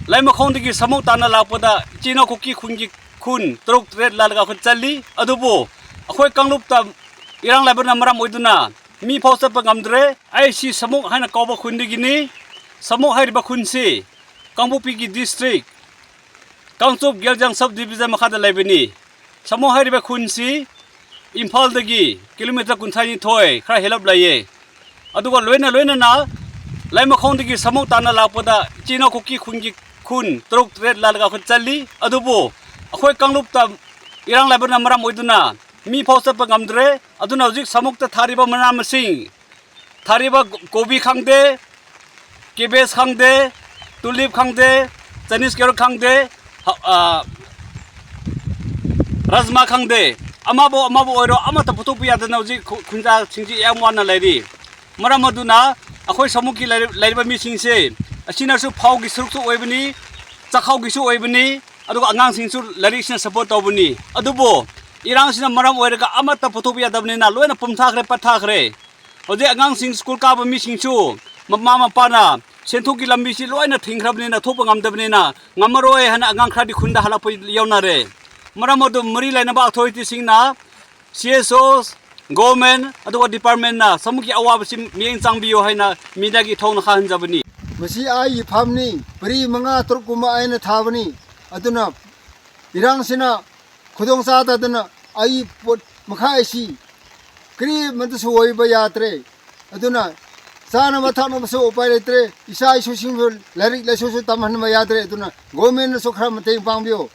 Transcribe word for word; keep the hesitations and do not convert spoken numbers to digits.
ꯂꯩꯃꯈꯣꯡꯗꯒꯤ ꯁꯃꯨꯛ ꯇꯥꯟꯅ ꯂꯥꯛꯄꯗ ꯏꯆꯤꯟ ꯏꯅꯥꯎ ꯀꯨꯀꯤ ꯈꯨꯟꯒꯤ ꯈꯨꯟ ꯇꯔꯨꯛ ꯇꯔꯦꯠ ꯂꯥꯜꯂꯒ ꯑꯩꯈꯣꯏ ꯆꯠꯂꯤ꯫ ꯑꯗꯨꯕꯨ ꯑꯩꯈꯣꯏ ꯀꯥꯡꯂꯨꯞꯇ ꯏꯔꯥꯡ ꯂꯩꯕꯅ ꯃꯔꯝ ꯑꯣꯏꯗꯨꯅ ꯃꯤ ꯐꯥꯎ ꯆꯠꯄ ꯉꯝꯗ꯭ꯔꯦ꯫ ꯑꯩꯁꯤ ꯁꯃꯨꯛ ꯍꯥꯏꯅ ꯀꯧꯕ ꯈꯨꯟꯗꯒꯤꯅꯤ꯫ ꯁꯃꯨꯛ ꯍꯥꯏꯔꯤꯕ ꯈꯨꯟꯁꯤ ꯀꯥꯡꯄꯣꯛꯄꯤꯒꯤ district, ꯀꯥꯡꯆꯨꯞ ꯒꯦꯜꯖꯥꯡ sub division ꯃꯈꯥꯗ ꯂꯩꯕꯅꯤ꯫ ꯁꯃꯨꯛ ꯍꯥꯏꯔꯤꯕ ꯈꯨꯟꯁꯤ ꯏꯝꯐꯥꯜꯗꯒꯤ kilometre ꯀꯨꯟꯊ꯭ꯔꯥ ꯅꯤꯊꯣꯏ ꯈꯔ ꯍꯦꯜꯂꯞ ꯂꯩꯌꯦ꯫ ꯑꯗꯨꯒ ꯂꯣꯏꯅ ꯂꯣꯏꯅꯅ ꯂꯩꯃꯈꯣꯡꯗꯒꯤ ꯁꯃꯨꯛ ꯇꯥꯟꯅ ꯂꯥꯛꯄꯗ ꯏꯆꯤꯟ ꯏꯅꯥꯎ ꯀꯨꯀꯤ ꯈꯨꯟꯒꯤ ꯈꯨꯟ ꯇꯔꯨꯛ ꯇꯔꯦꯠ ꯂꯥꯜꯂꯒ ꯑꯩꯈꯣꯏ ꯆꯠꯂꯤ꯫ ꯑꯗꯨꯕꯨ ꯑꯩꯈꯣꯏ ꯀꯥꯡꯂꯨꯞꯇ ꯏꯔꯥꯡ ꯂꯩꯕꯅ ꯃꯔꯝ ꯑꯣꯏꯗꯨꯅ ꯃꯤ ꯐꯥꯎ ꯆꯠꯄ ꯉꯝꯗ꯭ꯔꯦ꯫ ꯑꯗꯨꯅ ꯍꯧꯖꯤꯛ ꯁꯃꯨꯛꯇ ꯊꯥꯔꯤꯕ ꯃꯅꯥ ꯃꯁꯤꯡ, ꯊꯥꯔꯤꯕ ꯀꯣꯕꯤ ꯈꯪꯗꯦ, cabbage ꯈꯪꯗꯦ, tulip ꯈꯪꯗꯦ, Chinese carrot ꯈꯪꯗꯦ, ꯍ-, ꯑ, ꯔꯥꯖꯃꯥ ꯈꯪꯗꯦ, ꯑꯃꯕꯨ ꯑꯃꯕꯨ ꯑꯣꯏꯔꯣ, ꯑꯃꯠꯇ ꯄꯨꯊꯣꯛꯄ ꯌꯥꯗꯅ ꯍꯧꯖꯤꯛ ꯈꯨ-, ꯈꯨꯟꯖꯥꯁꯤꯡꯁꯤ ꯌꯥꯝ ꯋꯥꯅ ꯂꯩꯔꯤ꯫ ꯃꯔꯝ ꯑꯗꯨꯅ ꯑꯩꯈꯣꯏ ꯁꯃꯨꯛꯀꯤ ꯂꯩꯔꯤ-, ꯂꯩꯔꯤꯕ ꯃꯤꯁꯤꯡꯁꯦ, ꯑꯁꯤꯅꯁꯨ ꯐꯧꯒꯤ ꯁꯔꯨꯛꯁꯨ ꯑꯣꯏꯕꯅꯤ, ꯆꯥꯛꯈꯥꯎꯒꯤꯁꯨ ꯑꯣꯏꯕꯅꯤ, ꯑꯗꯨꯒ ꯑꯉꯥꯡꯁꯤꯡꯁꯨ ꯂꯥꯏꯔꯤꯛꯁꯤꯅ support ꯇꯧꯕꯅꯤ꯫ ꯑꯗꯨꯕꯨ ꯏꯔꯥꯡꯁꯤꯅ ꯃꯔꯝ ꯑꯣꯏꯔꯒ ꯑꯃꯠꯇ ꯄꯨꯊꯣꯛꯄ ꯌꯥꯗꯕꯅꯤꯅ ꯂꯣꯏꯅ ꯄꯨꯝꯊꯥꯈ꯭ꯔꯦ, ꯄꯠꯊꯥꯈ꯭ꯔꯦ꯫ ꯍꯧꯖꯤꯛ ꯑꯉꯥꯡꯁꯤꯡ ꯁ꯭ꯀꯨꯜ ꯀꯥꯕ ꯃꯤꯁꯤꯡꯁꯨ ꯃꯃꯥ ꯃꯄꯥꯅ ꯁꯦꯟꯊꯣꯛꯀꯤ ꯂꯝꯕꯤꯁꯤ ꯂꯣꯏꯅ ꯊꯤꯡꯈ꯭ꯔꯕꯅꯤꯅ, ꯊꯣꯛꯄ ꯉꯝꯗꯕꯅꯤꯅ, ꯉꯝꯃꯔꯣꯏ ꯍꯥꯏꯅ ꯑꯉꯥꯡ ꯈꯔꯗꯤ ꯈꯨꯟꯗ ꯍꯜꯂꯛꯄ ꯌꯥꯎꯅꯔꯦ꯫ ꯃꯔꯝ ꯑꯗꯨ ꯃꯔꯤ ꯂꯩꯅꯕ authority ꯁꯤꯡꯅ, C S Os, government, ꯑꯗꯨꯒ department ꯅ ꯁꯃꯨꯛꯀꯤ ꯑꯋꯥꯕꯁꯤ ꯃꯤꯠꯌꯦꯡ ꯆꯪꯕꯤꯌꯨ ꯍꯥꯏꯅ media ꯒꯤ ꯊꯣꯡꯅ ꯈꯪꯍꯟꯖꯕꯅꯤ꯫ ꯃꯁꯤ ꯑꯩꯒꯤ ꯐꯥꯔꯝꯅꯤ, ꯄꯔꯤ ꯃꯉꯥ ꯇꯔꯨꯛ ꯀꯨꯝꯕ ꯑꯩꯅ ꯊꯥꯕꯅꯤ꯫ ꯑꯗꯨꯅ ꯏꯔꯥꯡꯁꯤꯅ ꯈꯨꯗꯣꯡ ꯆꯥꯗꯗꯅ ꯑꯩ ꯄꯣꯠ ꯃꯈꯥꯏꯁꯤ ꯀꯔꯤꯃꯠꯇꯁꯨ ꯑꯣꯏꯕ ꯌꯥꯗ꯭ꯔꯦ꯫ ꯑꯗꯨꯅ ꯆꯥꯅꯕ ꯊꯛꯅꯕꯁꯨ ꯎꯄꯥꯏ ꯂꯩꯇ꯭ꯔꯦ꯫ ꯏꯆꯥ ꯏꯁꯨꯁꯤꯡꯕꯨ ꯂꯥꯏꯔꯤꯛ ꯂꯥꯏꯁꯨꯁꯨ ꯇꯝꯍꯟꯕ ꯌꯥꯗ꯭ꯔꯦ꯫ ꯑꯗꯨꯅ government ꯅꯁꯨ ꯈꯔ ꯃꯇꯦꯡ ꯄꯥꯡꯕꯤꯌꯨ꯫